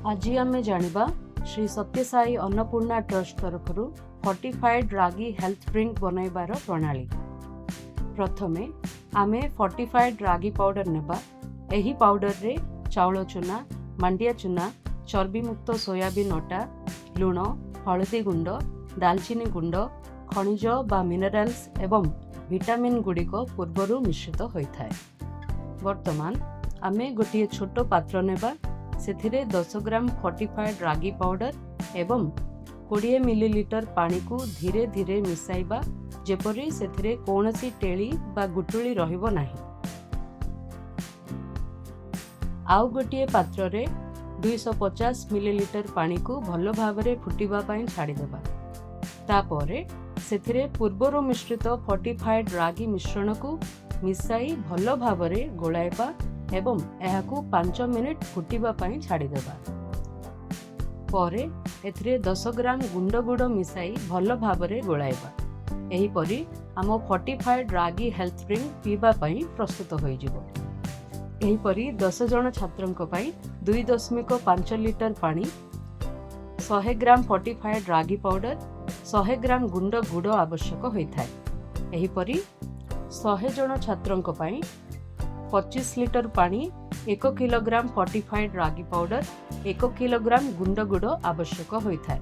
ଆଜି ଆମେ ଜାଣିବା ଶ୍ରୀ ସତ୍ୟସାଇ ଅନ୍ନପୂର୍ଣ୍ଣା ଟ୍ରଷ୍ଟ ତରଫରୁ ଫର୍ଟିଫାଏଡ୍ ରାଗି ହେଲ୍ଥ ଡ୍ରିଙ୍କ ବନାଇବାର ପ୍ରଣାଳୀ। ପ୍ରଥମେ ଆମେ ଫର୍ଟିଫାଏଡ୍ ରାଗି ପାଉଡର ନେବା। ଏହି ପାଉଡରରେ ଚାଉଳ ଚୁନା, ମାଣ୍ଡିଆ ଚୁନା, ଚର୍ବିମୁକ୍ତ ସୋୟାବିନ୍ ଅଟା, ଲୁଣ, ହଳଦୀ ଗୁଣ୍ଡ, ଡାଲଚିନି ଗୁଣ୍ଡ, ଖଣିଜ ବା ମିନେରାଲ୍ସ ଏବଂ ଭିଟାମିନ୍ ଗୁଡ଼ିକ ପୂର୍ବରୁ ମିଶ୍ରିତ ହୋଇଥାଏ। ବର୍ତ୍ତମାନ ଆମେ ଗୋଟିଏ ଛୋଟ ପାତ୍ର ନେବା। ସେଥିରେ 10 ଗ୍ରାମ ଫର୍ଟିଫାଏଡ୍ ରାଗି ପାଉଡର ଏବଂ 20 ମିଲିଲିଟର ପାଣିକୁ ଧୀରେ ଧୀରେ ମିଶାଇବା, ଯେପରି ସେଥିରେ କୌଣସି ଟେଳି ବା ଗୁଟୁଳି ରହିବ ନାହିଁ। ଆଉ ଗୋଟିଏ ପାତ୍ରରେ 250 ମିଲିଲିଟର ପାଣିକୁ ଭଲ ଭାବରେ ଫୁଟିବା ପାଇଁ ଛାଡ଼ିଦେବା। ତାପରେ ସେଥିରେ ପୂର୍ବରୁ ମିଶ୍ରିତ ଫର୍ଟିଫାଏଡ୍ ରାଗି ମିଶ୍ରଣକୁ ମିଶାଇ ଭଲ ଭାବରେ ଗୋଳାଇବା ଏବଂ ଏହାକୁ 5 ମିନିଟ୍ ଫୁଟିବା ପାଇଁ ଛାଡ଼ିଦେବା। ପରେ ଏଥିରେ 10 ଗ୍ରାମ ଗୁଣ୍ଡ ଗୁଡ଼ ମିଶାଇ ଭଲ ଭାବରେ ଗୋଳାଇବା। ଏହିପରି ଆମ ଫର୍ଟିଫାଏଡ୍ ରାଗି ହେଲ୍ଥ ଡ୍ରିଙ୍କ ପିଇବା ପାଇଁ ପ୍ରସ୍ତୁତ ହୋଇଯିବ। ଏହିପରି 10 ଜଣ ଛାତ୍ରଙ୍କ ପାଇଁ 2.5 ଲିଟର ପାଣି, 100 ଗ୍ରାମ ଫର୍ଟିଫାଏଡ୍ ରାଗି ପାଉଡର, 100 ଗ୍ରାମ ଗୁଣ୍ଡ ଗୁଡ଼ ଆବଶ୍ୟକ ହୋଇଥାଏ। ଏହିପରି 100 ଜଣ ଛାତ୍ରଙ୍କ ପାଇଁ 25 ଲିଟର ପାଣି, 1 କିଲୋଗ୍ରାମ ଫର୍ଟିଫାଏଡ୍ ରାଗି ପାଉଡର, 1 କିଲୋଗ୍ରାମ ଗୁଣ୍ଡ ଗୁଡ଼ ଆବଶ୍ୟକ ହୋଇଥାଏ।